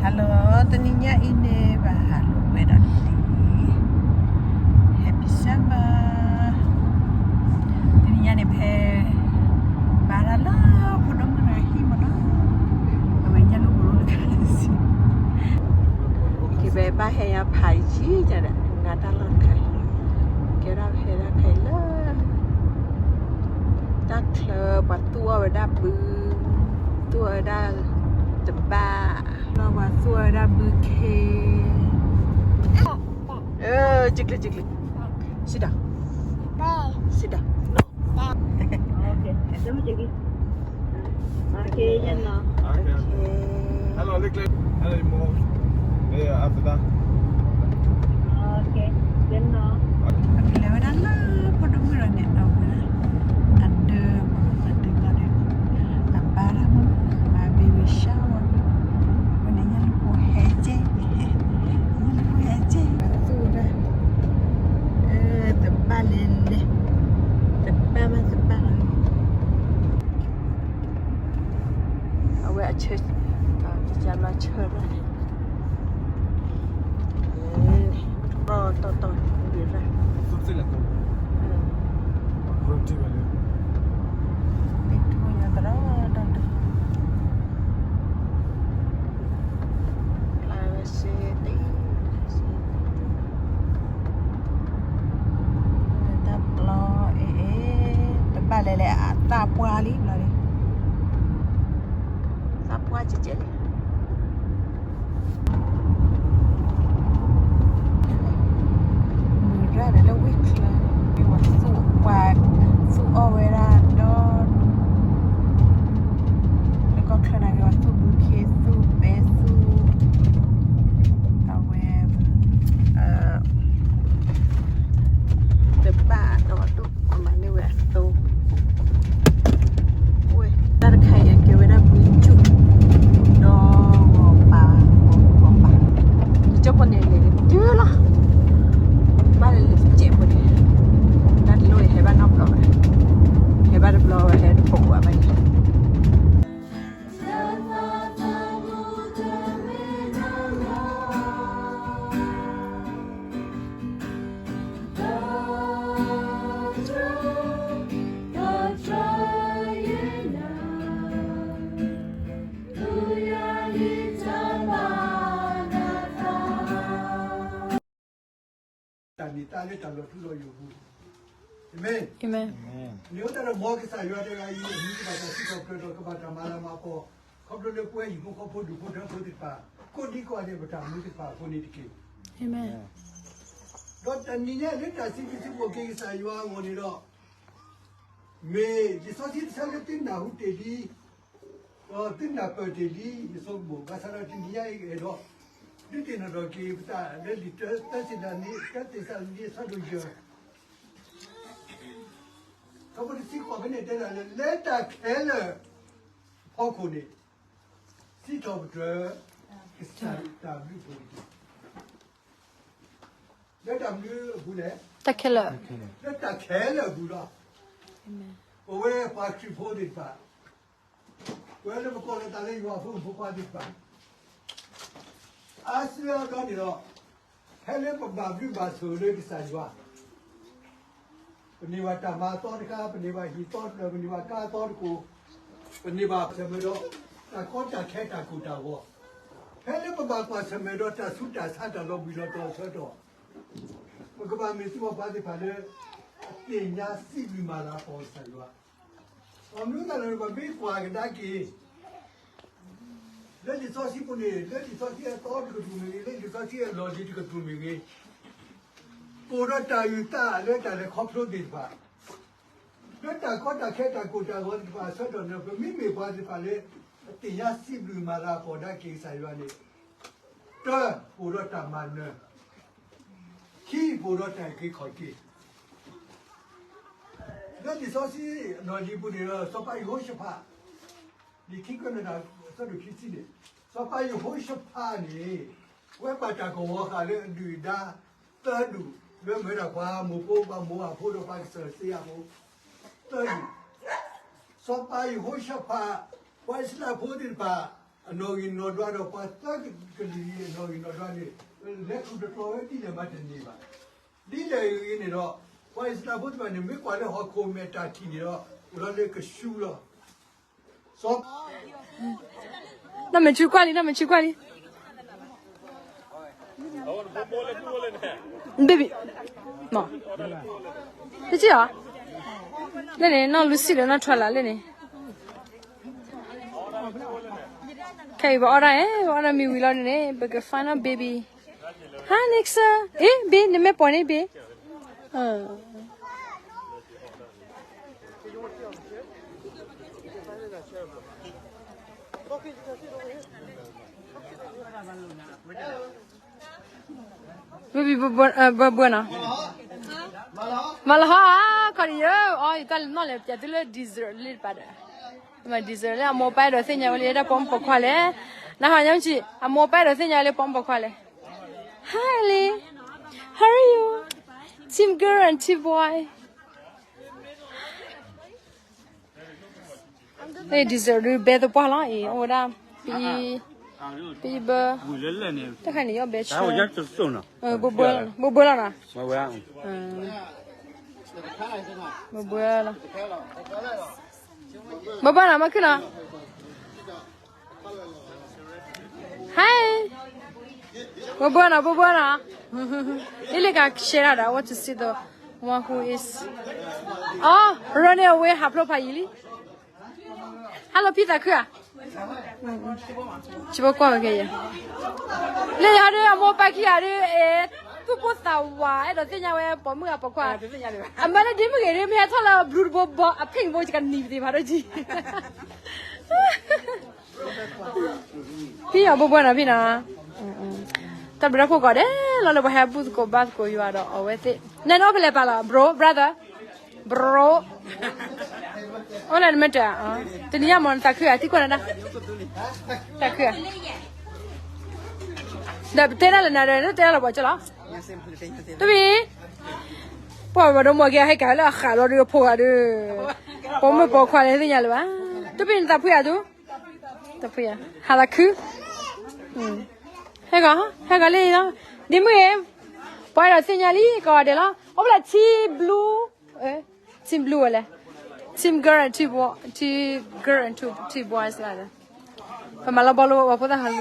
Hello, တနံၤညါအံၤန့ၣ် ဘၣ်ဟးလိာ်ကွဲဒီးလံၤ Happy Summer. တနံၤညါန့ၣ် ဖဲဘါတၢ်လၢဖိဒိၣ်မုၣ်တဂၤဟံၣ်မးနီၤ, အဝဲညၣ်လူၢ်ဖိတခါစံး, ကဘဲဘၣ်ဟဲညါဖးယံၤညါဒီး ငါတၢ်လီၢ်တခါအံၤ, ကဲဒၣ်ဟဲဒၣ်ခဲအံၤလၢ တၢ်ချၢ ပှၤသူၣ်အီၣ်ဝဲဒၣ်ဘု, သူၣ်အီၣ်ဝဲဒၣ်တဘၣ်, လီၤပှၤသူၣ်အီၣ်ဝဲဒၣ်ဘုခ့, ကကျုးကကျုး, စံးဒီး, စံးဒီး, ပကလဲၤဝဲဒၣ်လၢဖိဒိၣ်မုၣ်ဒီးန့ၣ် အဝဲဒၣ် အဒၢမး အဒၢမးဒီး အဘါတၢ်မး ဘါ baby shower ဝဲန့ၣ် ညၣ်လူၢ်ဖိဟဲကဲ, ညၣ်လူၢ်ဖိဟဲကဲ သူၣ်ဝဲဒၣ် တဘၣ်လဲၣ်လဲၣ်, တဘၣ်မးတဘၣ်လီၤ, အဝဲအဆၢ, ကဘျီဆၢဒၣ် တီတီ ဒုးရၣ်, သ့ၣ်လၢကိး, သ့ၣ်ညါသရၣ်တၢ်တၢ်, ကျါဝဲစ့တ့, တၢ်ပျီအ့ၣ်အ့ၣ်, တဘၣ်လဲၣ်လဲၣ် အသၣ်ပှၢ်လံဘျီလံ, သၣ်ပှၢ်ကဲကဲလံ မုၢ်ရၣ်ဒီးလၢဝ့ၢ်ချၢ, မ့ၢ်ပှၤသူၣ်ပှၤသူၣ်အီၣ်ဝဲဒၣ်ဒီး, လၢကီၢ်ချၢန့ၣ် မ့ၢ်ပှၤသူၣ်ဘုခ့ သူၣ်ဘဲ သူၣ်, အဝဲ တဘၣ်ဒီးဒိၣ် အမၤန့ၢ်ဝဲအသိ ဝဲ တၢ်တခါအံၤအကဲဝဲဒၣ်ဘုကၠူၣ် ဒီးဂီၤပၤ ဂီၤပၤ ကၠိဖိန့ၣ်လဲၤတုၤလီၤ ဘၣ်လဲၤလၢစဲးဖိန့ၣ် တၢ်တလိၣ်အံၤဟဲဘၣ်နီတဘျီဘၣ် ဟဲဘၣ်တဘျီဝဲဟဲတပိာ်ဘၣ်န့ၣ် တၢ်န့ၢ်သါလၢတၢ်လီၤထူလီၤယိာ်ပူၤ, အၤမ့ၣ်. န့ၣ်အိၣ်တၢ်ဒီးမ်ကစၢ်ယွၤတဂၤအံၤ အမံၤကဘၣ်တၢ်စံးထီၣ်ပတြၢၤဒီး ကဘၣ်တၢ်မၤလၤမၤကပီၤ ခီဖျိလၢပဝဲဟံၣ်ဖိဃီဖိဒူၣ်ဖိထၢဖိသ့ၣ်တဖၣ် ကိးဒံကိးဂၤဒဲးပတၢ်မူသ့ၣ်တဖၣ်အဃိန့ၣ်တက့ၢ်. ဒီးတနံၤညါလၢတၢ်စံးဘျုးစံးဖှိၣ်က့ၤကစၢ်ယွၤအဂီၢ်န့ၣ်ဒီး မ့ၢ်လံာ်စီဆှံတဆၢလၢသုနၢ်ဟူတ့ၢ်လံ ဒီးသုနၢ်ပၢၢ်တ့ၢ်လံ ယဆိကမိၣ် ဘၣ်ဆၣ်ဒီးတနံၤညါအံၤအဲၣ်ဒိး ဒုးသ့ၣ်နီၣ်ထီၣ်က့ၤပသးလၢလံာ်တၢ သၢသ့းစၤလနံ သၢသ့းစၤလနံအဆၢဒိၣ်ယဲၢ် ဆၢဖိတဆံဃိးဖဲန့ၣ်တဲဒၣ်လၢ လၢတၢ်ခဲလၢာ်အဖီခိၣ်န့ၣ် စံးထီၣ်ပတြၢၤ ကစၢ်တၢ်ဘျုးအပူၤတက့ၢ်. လၢတၢ်မနုၤအပူၤလဲၣ်, တၢ်ခဲလၢာ်, လၢတၢ်ခဲလၢာ်အပူၤလီၤ. ပဝဲပှၤခရံာ်ဖိသ့ၣ်တဖၣ် ပဝဲလၢပကိးလီၤသးလၢယွၤအဖိမုၣ်ဖိခွါသ့ၣ်တဖၣ် အါစုအါဘျီန့ၣ်ဒီး ဖဲလၢပဘၣ်ဘျုးဘၣ်ဆိၣ်လၢကစၢ်ယွၤ ပန့ၢ်ဘၣ်တၢ်မၤအသီတခါ, ပန့ၢ်ဘၣ်ဟံၣ်သီတဖျၢၣ်, ပန့ၢ်ဘၣ်ကါအသီတကိး, ပန့ၢ်ဘၣ်ဆၢၣ်မဲာ်ဒီး တၢ်ကီတၢ်ခဲတၢ်ကိၢ်တၢ်ဂီၤ, ဖဲလၢပဘၣ်ကွၢ်ဆၢၣ်မဲာ်ဒီးတၢ်ဆူးတၢ်ဆါတၢ်လီၤဘှံးလီၤတီၤအဆၢကတီၢ်, ပကဘၣ်မ့ၢ်သုးပှၤသ့ၣ်တဖၣ်လၢ အသ့ၣ်ညါစံးဘျုးမၤလၤကပီၤကစၢ်ယွၤ အမနုၤအဃိလဲၣ်န့ၣ် ပမ့ၢ်ကွၢ်ကဒါက့ၤ လၢလံာ်စီဆှံပူၤန့ၣ် လၢလံာ်စီဆှံအသီတကတြူၢ်မ့ၢ်ဂ့ၤ, လၢလံာ်စီဆှံအလီၢ်လံၤတကတြူၢ်မ့ၢ်ဂ့ၤ, အိၣ်ဒီးတၢ်အုၣ်သးလၢတၢ်လဲၤခီဖျိသ့ၣ်တဖၣ်, လၢတၢ်ကီတၢ်ခဲတၢ်ကိၢ်တၢ်ဂီၤသ့ၣ်တဖၣ်အဆၢကတီၢ်န့ၣ် ပမ့မ့ၢ်ပှၤသ့ၣ်တဖၣ်လၢ အသ့ၣ်ညါစံးဘျုးမၤလၤကပီၤကဒါက့ၤကစၢ်ယွၤန့ၣ်, တၢ ပအိၣ်ဒီးတၢ်မၤနၢၤ, ခံ ပအိၣ်ဒီးတၢ်အုၣ်က့ၤခီၣ်က့ၤ လၢလံာ်စီဆှံအလီၢ်လံၤပူၤန့ၣ်ဒီး စီၤပၤယဟိၤၡဖး, လံာ်ခံကွဲးနီၣ်တၢ် အဆၢဒိၣ်ခံဆံန့ၣ်, စီၤပၤယဟိၤၡဖးန့ၣ် အဝဲဘၣ်တၢ်ကဝီၤဃာ်လၢအဒုၣ်အဒါသၢဒူၣ်, လၢမ့ၢ်ဝဲဒၣ်ပှၤမိၢ်ဖိ ပှၤမိၢ်အဖိဒီးပှၤကစၢၢ်စ့အဖိ သၢဒူၣ်, စီၤပၤယဟိၤၡဖး, ပှၤအံၣ်စရ့လးဖိသ့ၣ်တဖၣ် အနီၣ်ဂံၢ်နီၣ်ဒွးဒီးပှၤသၢကလုာ်အံၤ အနီၣ်ဂံၢ်နီၣ်ဒွးန့ၣ် လဲၤခူၣ်တတြီၤဝဲဒ်လဲၣ်မးတန့ၢ်ဘၣ်. ဒ်လဲၣ်ဂ့ၤန့ၣ်ဒီး ပှၤအံၣ်စရ့လးဖိတဖၣ်န့ၣ် မ့ၢ်ကွၢ်လၢဟီၣ်ခိၣ်မဲာ်တၢ်ထံၣ်န့ၣ်ဒီး အိၣ်လီၤလၢကဆူလီၤ. စီၤ နီၢ်မဲာ်ဆူကွၢ်လံ နီၢ်မဲာ်ဆူကွၢ်လံ baby မ့ၢ် တက့ၢ်ဧါ လၢန့ၣ် နီၢ်လူစံၣ်ဒီးနီၢ်ထွဲလးလၢန့ၣ် ခဲအံၤပအီၣ်ဒၣ်အဲ ပအီၣ်ဒၣ်မ့ၢ်ဝံၤလီၤန့ၣ် ပက find out baby. Hi Nixa. အ့ baby နမ့ၢ်ပိာ်န့ၣ် baby. Baby ဘၣ်ဘှီနီၤ မၤလီၤဟီ ခီဒံယိ အီ ယတၢ်နီၣ်လဲၤပျဲသုလၢ dessert လံတပၤဒီး မ့ၢ် dessert လၢအမိၢ်ပၢ်အဲၣ်ဒိးသ့ၣ်ညါဝဲလံ တၢ်ပိာ်မုၣ်ပိာ်ခွါလဲၣ် နဟးညီမုၢ်ဆံး အမိၢ်ပၢ်အဲၣ်ဒိးသ့ၣ်ညါဝဲလံ ပိာ်မုၣ်ပိာ်ခွါလဲၣ် Hi လံ How are you? Team girl and team boy. လၢ dessert ဒုး ဘဲသပှၢ်လီၤအံၤ အိၣ်ဝဲဒၣ် ပအံ ပအံဘၢ တခါန့ၣ် ယီၣ်ဘဲဆၢ ဘိဘၢ ဘိဘၢလီၤနီၤ ဘိဘၢလီၤ ဘိဘၢနီၤ မၤခုၣ်နီၤ Hi ဘိဘၢနီၤ ဘိဘၢနီၤ အ့လ့ကရှဲဒၣ်ဒီး I want to see the one who is အီ ရၢန့ၣ်အဝဲဟးဖျိဖးယံာ်လံ ဟါလီၤဖံသးခုဧါ ဆံးဖိကွၢ်ဝဲကဲယဲ လၢယၤဒုး အမိၢ်ပၢ်ခံဂၤဒုး အဲ သူၣ်ပိၢ်သးဝး အဲၣ်ဒိးသ့ၣ်ညါဝဲပိာ်မုၣ်အပိာ်ခွါ အမၤလၢဒ်မုၢ်ဂ့ၤဒုး မ့ၢ်ဟဲထီၣ်လၢ blue တဘိဘီ အ pink တဘိ ယကနံၤပသ့ၣ်ဖးဒိၣ်ကံ ဖံအီၤဘိဘိနီၤဖံနီၤ တၢ်ဘျုးတၢ်ဖှိၣ်ကီးဒဲးလီၤလၢပှၤဟဲဘူၣ်သကိးဘါသကိးယွၤဒီးအဝဲသ့ၣ် နဲနအိၣ်ဖဲလဲၣ်ပာ်လီၤ bro brother bro အိၣ်လၢနမ့ၢ်တၢ် တနံၤညါမ့ၢ်နသးခုဧါ သံကွၢ်နဒၣ် သးခုဧါ ဒီးပတဲဒၣ်လၢနၤဒီး နတဲဒၣ်လၢပှၤကၢလီၤ တမံၤ ပှၤဘၣ်ဒိမီၢ်က့ၤအဟဲကၤလၢအဃာ်လီၤဒုးအဖိဂၤဒုး ပိာ်မုၣ်ပိာ်ခွါလဲၣ်သ့ၣ်ညါလၢၤဘၣ် တမံၤနသးဖှံဧါဒုး တၢ်ဖှံဧါ ဟးသးခု ဟဲဂီၤ ဟဲဂီၤလံလီၤ ဒ်မုၢ်ဂ့ၤ ပှၤအဲၣ်ဒိးသ့ၣ်ညါလံ ကိးဂၤဒဲးလီၤ အိၣ်ဖဲလဲၣ် team blue team blue ဝဲလဲၣ် team girl and team boy team girl and team boys လၢ ပမၤလီၤဘီလၢပှၤဖိသၣ်ဟး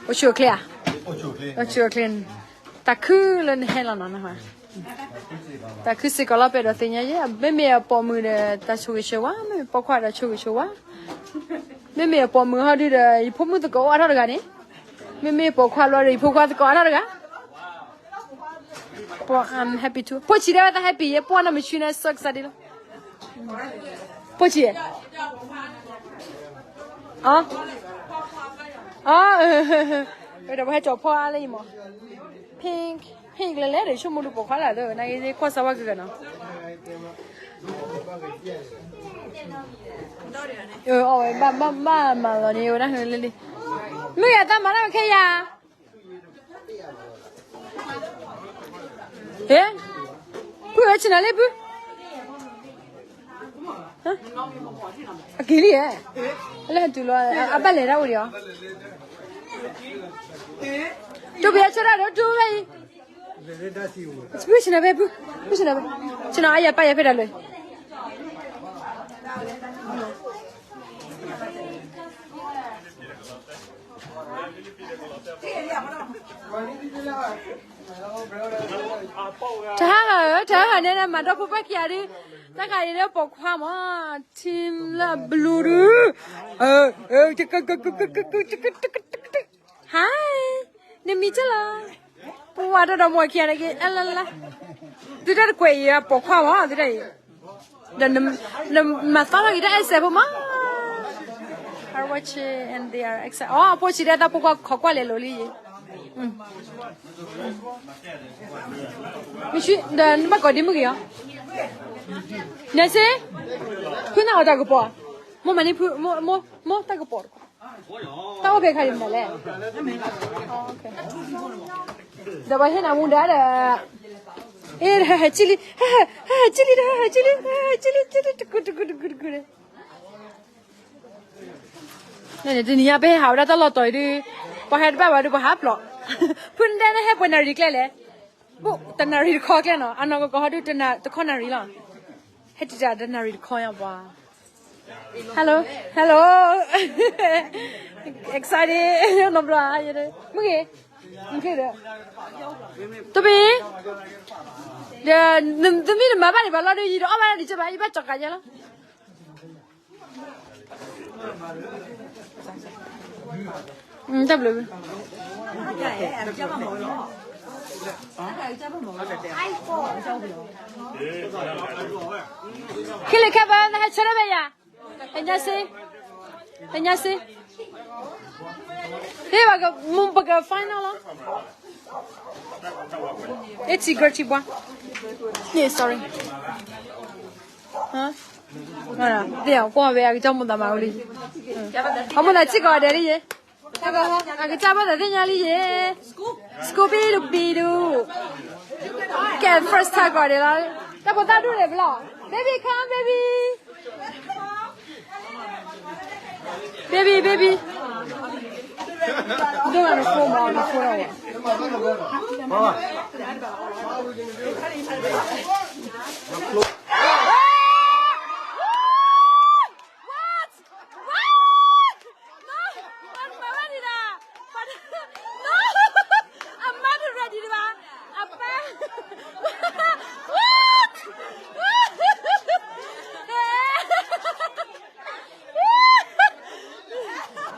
အိၣ်ဆူၣ်အိၣ်ချ့ဧါ အိၣ်ဆူၣ်အိၣ်ချ့ တၢ်ခုလၢနဟဲလီၤနီၤ တၢ်ခုစ့ၢ်ကီးလီၤ ပအဲၣ်ဒိးသ့ၣ်ညါယဲ မ့မ့ၢ်အပိာ်မုၣ်ဒီး တၢ်ဆိၣ်ဂ့ၤဆိၣ်ဝါ မ့မ့ၢ်ပိာ်ခွါဒီးဆိၣ်ဂ့ၤဆိၣ်ဝါ မ့မ့ၢ်အပိာ်မုၣ်ဟီဒုဒီး ယဖိမုၣ်သကိးအိၣ်အါထီၣ်တဂၤန့ၣ် မ့မ့ၢ်ပိာ်ခွါလီၤဒီး ယဖိခွါသကိးအါထီၣ်တဂၤ I'm happy too ဖိဆံးဒဲဝဲတၢ် happy ယဲ ပှၤနီၢ်မဆူန့ၣ် so excited လီၤ ဖိဆံး အီ အီ ဒီးပဟဲကၠီၤဖီအါလၢယမီၢ် pink pink လဲၤလဲၤဒီး ဆိကမိၣ်ဒုးပိာ်ခွါလၢ်လၢ နဂ့ၤကွၢ်စၢ်ဝါကဂၤနီၤ အီဝဲ ဘၣ်ဘၣ်ဘၣ်မၤလီၤန့ၣ် ဝဲဒၣ်လၢလံ မုၢ်ယၤတၢ်မၤတၢ်မၤခဲယၤ ဟဲ ဖုဝဲဆ့ၣ်နီၤလၢဖု အက့ၤလံဧဲ အလၢဟဲတုၤလီၤ အဘၣ်လဲၤဒၣ်အိၣ်ဒံးအီၤ တိၢ်ပယါဆၢဒၣ်ဒီးတူၢ်ဝဲအံၤ ဖုဆ့ၣ်နီၤဖဲဖု ဖုဆ့ၣ်နီၤဖဲ ဆ့ၣ်နီၤအယၤပၢ်ယၤဖဲဒၣ်လၢ တဟါဟးဧၢ တဟါဟးန့ၣ် မၤဒီဖိပၢ်ခံဂၤဒုး တၢ်ခါအံၤလၢပိာ်ခွါမး team လၢအ blue ဒုး ဟါ နမံၤတလီၤ ပဝဲတဒီးမိၢ်ခံဂၤန့ၣ်က့ၤ အလလ သုတၢ်တကွဲးအံၤ ပိာ်ခွါမး သုတၢ်အံၤ ဒီးနမၤသီထီၣ်က့ၤတၢ်အဲၣ်စဲးဖိမး are watching and they are excited အီ အဖိဆံးဒဲတၢ်ဖိခွါခိးကွၢ်လဲၤလိၤလံယံၤ မ့ၢ်ဆှံ ဒီးနဘၣ်ကိးဒ်မုၢ်ဂ့ၤအီၤ နဲစ့ ဖုနၢ်အီၤတၢ်ကပီၤ မိၢ်မၤန့ၢ်ဖု မိၢ် မိၢ် မိၢ်တၢ်ကပီၤတကီး တၢ်အိၣ်ဖဲခါဒ်မနုၤလဲၣ် ဒီးပှၤဟ့ၣ်နၤမူဒါဒီး အ့ ဟဲဟဲကံလံ ဟဲဟဲကံလံ ဟဲဟဲကံလံ ဟဲဟဲကံလံ တကူတကူတကူတကူန့ၣ် တနံၤညါပဟဲဟးဝဲဒၣ်တၢ်လီၢ်တီၤအံၤဒုး, ပှၤဟဲတဘၣ်ဘၣ်ဒုး ပှၤဟးပျီၢ်, ဖုနတဲနဟဲပှဲၤနၣ်ရံၣ်ကျဲလဲၣ်, တနၣ်ရံၣ်တခီကျဲနီၤ, အနီၢ်ကီၢ်ကီၢ်ဟီဒုး တနၣ်တခီနၣ်ရံၣ်လီၤ, ဟဲတံာ်တာ်တနၣ်ရံၣ်တခီညါပှၤ Hello, hello, excited, နီတဘျီ, မုၢ်ဂ့ၤ, မုၢ်ဂ့ၤဒီး, တဘ့ၣ်, ဒီး, သမံသမိးနမၤဘၣ်န့ၣ် ပှၤလီၤဒုး ယံၤဒီးအီၣ်ဘၣ်ဒၣ်ဒံးကဘၣ် ယဘၣ်ကၠီၤကးယဲလီၤ. တၢ်ဘျုး, ခဲလၢာ်ခဲဘၣ် နဟဲဆၢထၢၣ်ဘၣ်ယၤ, တညါစ့, တညါစ့, ဟ့ၣ်ဘၣ်က, မုၢ်ပက final လီၤ, အ့ၣ်ထံ grade ထံပှၤ, န့ၣ် sorry, သ့ၣ်ကွၢ်ဝဲအကစၢ်မိၢ်သးမၤဝဲလံ, အမိၢ်သးစ့ၢ်ကီးဒဲးလံယဲ, အကစၢ်ဘၣ်သးသ့ၣ်ညါလံယဲ, Scooby Doo Doo, ကဲ first time ကီးဒဲးလီၤ, တၢ်ဖိသၣ်ဒူၣ်န့ၣ်ဘျီ, baby come baby, baby baby, ဒိၣ်နဖိမၤနဖိလီၤ, အမါတ ready တဘၣ်, အပၢ်, what,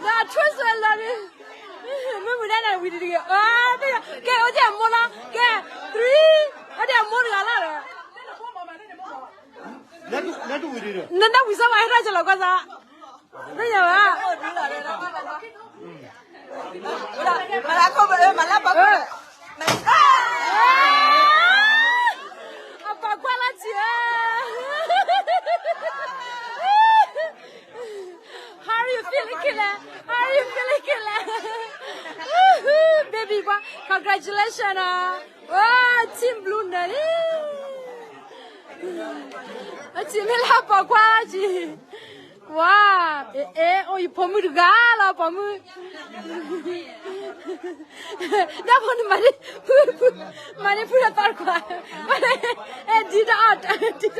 ဒီးအထွဲဆွဲလီၤန့ၣ်, မ့ၢ်မုၢ်ဒၣ်နၤဝံၤတဂ့ၤ, ကဲအိၣ်ဒၣ်အမိၢ်လီၤ, ကဲ three, အိၣ်ဒၣ်အမိၢ်တဂၤလီၤဒီး နတၢ်ဝံၤစၢ်မး ဟဲထီၣ်ကလီၤကွၢ်စၢ်, သ့ၣ်ညါဘၣ်, မၤလၢခိၣ်ပမၤလၢပှၤခိၣ်, အပှၤကွၢ်လၢ်ဆံးဧၢ, how are you feeling ခဲလဲၣ်, how are you feeling ခဲလဲၣ်, baby ပှၤ congratulation နီၤ, ဝါ team blue နၤလံ အထံၣ်မ့ၢ်လၢပှၤကွၢ်က့ၤ, ဝါ, အဲ အဲ အိၣ်ယဖိမုၣ်တဂၤလီၤ ပိာ်မုၣ်, ဒၣ်ဖိနမၤန့ၣ်, မၤန့ၣ်ဖုလၢသီတခွါ, အဲ ဒ်ဒီးအီၣ်, ဒ်ဒီး